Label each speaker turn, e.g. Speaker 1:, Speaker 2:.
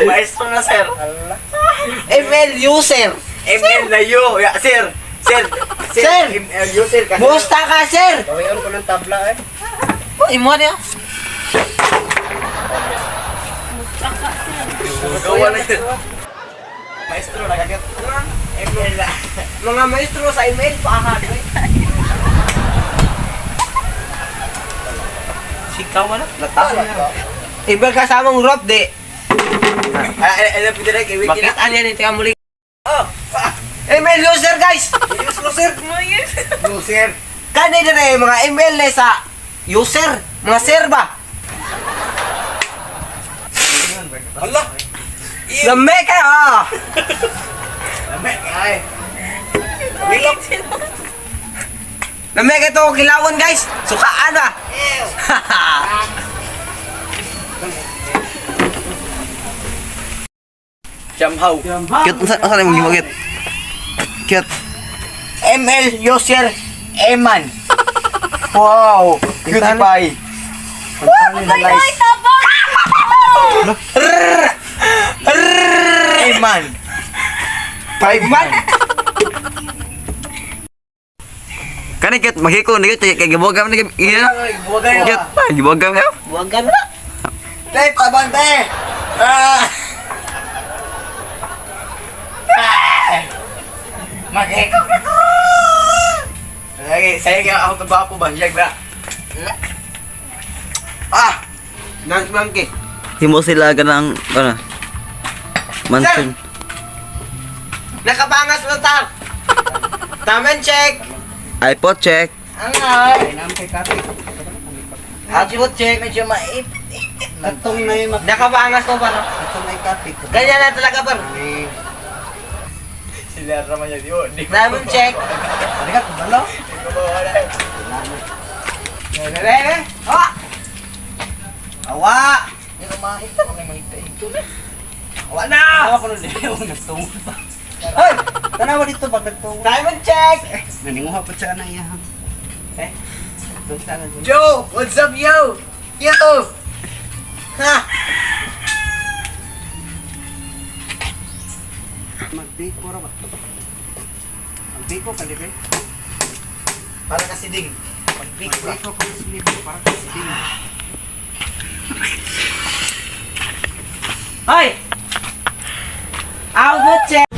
Speaker 1: Maestro na, sir.
Speaker 2: ML user.
Speaker 1: ML na yo. Ya, sir. Sir.
Speaker 2: Sir.
Speaker 1: ML user kasi.
Speaker 2: Musta ka, sir?
Speaker 3: Bawion ko ng tabla eh.
Speaker 2: Oh, imo niya.
Speaker 1: Gawa na sir. Maestro na kagat. ML na.
Speaker 2: Mga maestro sa ML, paahan. Sikaw na.
Speaker 1: Lata.
Speaker 2: Iba kasamang rope, di.
Speaker 1: Ah, ay, ay, pwede na kay Wiki na.
Speaker 2: Makita niya ni muli.
Speaker 1: Oh.
Speaker 2: ML user, guys!
Speaker 1: User. User.
Speaker 2: Kani dire mga ML na sa user, mga sir ba?
Speaker 1: Hala.
Speaker 2: Lame kayo ah!
Speaker 1: Lame ay.
Speaker 2: Lame kayo to kilawon, guys. Sukaan ah.
Speaker 1: Jamhaw.
Speaker 4: Cute, unsa unsa nimo gimagit? Cute.
Speaker 1: ML user Eman. Wow, cutie pie.
Speaker 5: Ay, tabang!
Speaker 1: Eman. Five man.
Speaker 4: Kani cute, maghiko ni cute kay gibogam ni iya.
Speaker 1: Buwagay
Speaker 4: Cute, ah, gibogam ka.
Speaker 2: Buwagan na.
Speaker 1: Tay, pabante. Ah. Ah. Maghiko ka ko. Lagi, sayo nga ako tabapo ba? Hiyag ba?
Speaker 2: Ah! Nang monkey.
Speaker 4: Himo sila ganang ano? Mansion.
Speaker 2: Nakabangas mo ta. Taman check.
Speaker 4: iPod check.
Speaker 2: Angay.
Speaker 3: Ay, kay kape.
Speaker 2: Output check.
Speaker 1: Medyo maip.
Speaker 3: Katong na yung
Speaker 2: Nakabangas mo par.
Speaker 3: Katong na yung kape.
Speaker 2: Ganyan na talaga par.
Speaker 3: Ay,
Speaker 1: Sila raman yan yun.
Speaker 2: Diamond check.
Speaker 3: ano ka, kabalo?
Speaker 2: Lele. Awa. Awa. Awa na.
Speaker 3: Tawa ko nun eh, nagtungo pa.
Speaker 2: Hoy!
Speaker 3: Tanawa dito pag nagtungo.
Speaker 2: Diamond check.
Speaker 3: Naninguha pa siya na iya. Eh? Doon sa ano dun.
Speaker 1: Joe! What's up, yo? Yo!
Speaker 2: Ha.
Speaker 3: Magbiko ra ba? Magbiko ka, di ba?
Speaker 1: Para kasi ding. Magbiko ka.
Speaker 3: Magbiko ka sa libo, para kasi ding.
Speaker 2: Hoy! Output check.